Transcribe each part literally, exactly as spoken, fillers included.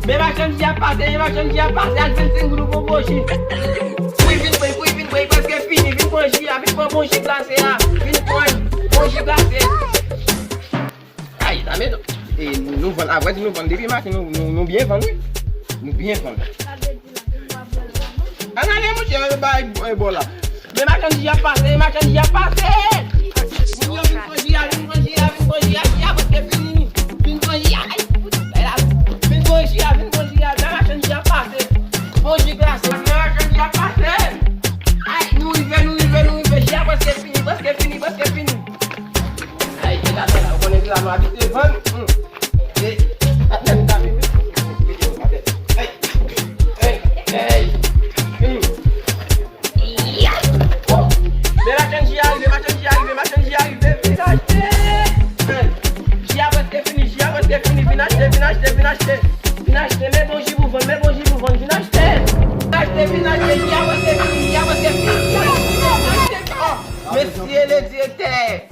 Men machann ji ap pase, men machann ji ap pase, al vennsenk goud ou pran bon ji. Wi, vin pran, wi, vin pran, li prèske fini, vin pran ji a, vin pran bon ji glase a, vin pran bon ji glase. Ay, sa mezanmi. E nou, nou vann, a vrè di nou vann depi maten, nou, nou, nou byen vann, wi. Nou byen vann. Ann ale, monchè, bay, bay bò la. Men machann ji ap pase, men machann ji ap pase. Moun yo vin pran ji a, vin pran ji a, vin pran ji a, ji a prèske fini. Vin pran ji a, ay, fout, ay, la. Vin pran ji a, vin pran ji a, men machann ji ap pase. Bon ji glase, men machann ji ap pase. Ay, nou rive, nou rive, nou rive, ji a prèske fini, prèske fini, prèske fini. Ay, se la, se la, ou konnen se la nou abitye vann. Hmm. E, atè m tape, wi. Hey, hey, hey. Hmm. Men machann ji a rive, machann ji a rive, machann ji a rive, vin achte. Ji a prèske fini, ji a prèske fini, vin achte, vin achte, vin achte. Vin achte, men bon ji pou vann, men bon ji pou vann, vin achte. Vin achte, vin achte, ji a prèske fini, ji a prèske fini, vin achte, vin achte. Oh, mesye le direktè.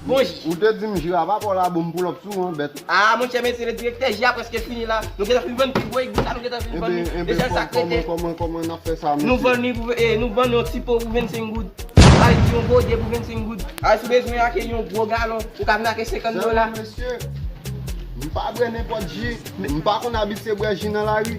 Bon ji. Ou te di m ji a pa pou la, bon, m pull up sou ou, bèt. Ah, monchè, mesye le direktè, ji a prèske fini la. Nou gentan fin vann pi gwo egou sa, nou gentan fin vann li. Ebyen, ebyen, kòman, kòman, kòman n ap fè sa, mesye? Nou vann li pou, eh, nou vann yon ti po pou vennsenk goud. Sa vle di yon gode pou vennsenk goud. Ay, si w bezwen achte yon gwo galon, ou ka vin achte senkant dola. Sèlman, mesye, m pa bwè nenpòt ji. M pa konn abitye bwè ji nan lari.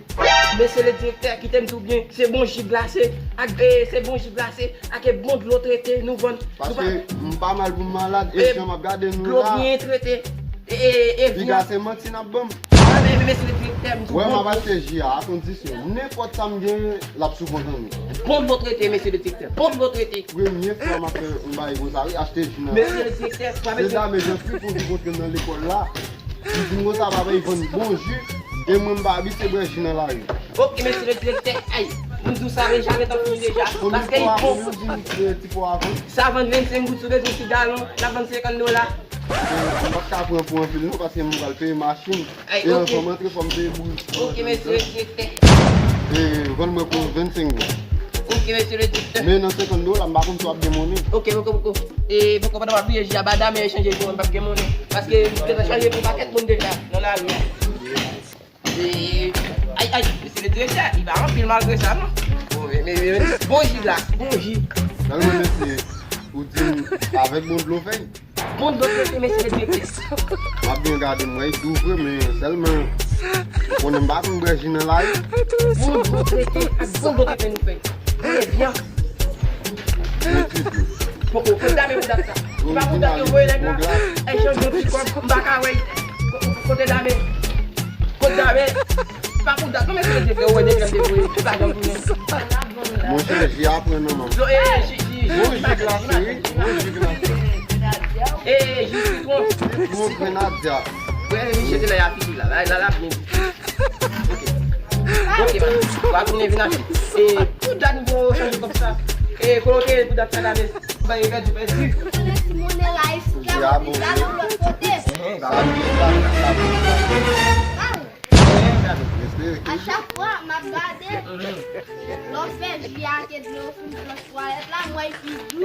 Mesye le direktè, kite m di w byen, se bon ji glase, ak, eh, se bon ji glase, ak bon dlo trete, nou vann. Paske m pa mal pou m malad, e jan m ap gade nou la. Dlo byen trete. E, e, e, piga se manti n ap ban m. Ah, men, men, mesye le direktè, m di w. Wè, m ap achte ji a, a kondisyon nenpòt sa m genyen, l ap sou kont an nou. Bon dlo trete, mesye le direktè. Bon dlo trete. Premye fwa m ap fè yon bagay konsa, wi, achte ji nan. Mesye le direktè, pa bezwen. Se dame Jean Philippe ki kontre m nan lekòl la. Li di m konsa, papa, li vann bon ji. E mwen, m pa abitye bwè ji nan lari. Ok, mesye le direktè, ay, m di w sa, men jamè tan fini deja. Paske li bon. Konbyen ti po a vann? Sa vann vennsenk goud, si w bezwen ti galon, l ap vann senkant dola. E, m pa t ka pran pou anpil non, paske m pral peye machin. Ay, ok. E anvan m antre, fò m peye boul. Ok, mesye le direktè. E, vann mwen pou vennsenk goud. Ok, mesye le direktè. Men nan senkant dola, m pa konn si w ap gen monnen. Ok, poko, poko. E, poko, pandan w ap bliye ji a, ba dame chanje pou mwen, m p ap gen monnen. Paske m te chanje pou pakèt moun deja, nan lari a. E, ay, ay, mesye le direktè, li pa anpil malgre sa, non. Bon, men, men, men, men, bon ji la, bon ji. Sèlman, mesye, ou di m avèk bon dlo fèy. Bon dlo trete, mesye le direktè. M ap byen gade m wè, li dou vre, men sèlman, ou konnen m pa konn bwè ji nan lari. Bon dlo trete, ak bon dlo trete nou fè. Trè byen. Poko, kote dame pou dat sa? Se pa pou dat yo voye nèg la? Ay, jan de ti kòb, m pa ka wè. Kote dame? Kote dame? Se pa pou dat, non, mesye le direktè, ou wè nèg la te voye, li pa janm tounen. Monchè, ji a pran nan men m. Bon ji glase, wi. Bon ji glase. E, ji sitwon. Sitwon, grenadya. Wè, misye te la, y a fini la. La, la, la, byen. Ok. Ok, man. W a tounen vin achte. E, pou dat nou chanje kòb sa. E, kòlòke pou dat sa la, men. Bay pèdi, pèdi. Ou konnen ti monnen la, esklav, li gade yon lòt kote. Sa, sa, sa, sa. A chak fwa, m ap gade, lè w fè ji a ke dlo fin pran twalèt la, m wè l pi dou.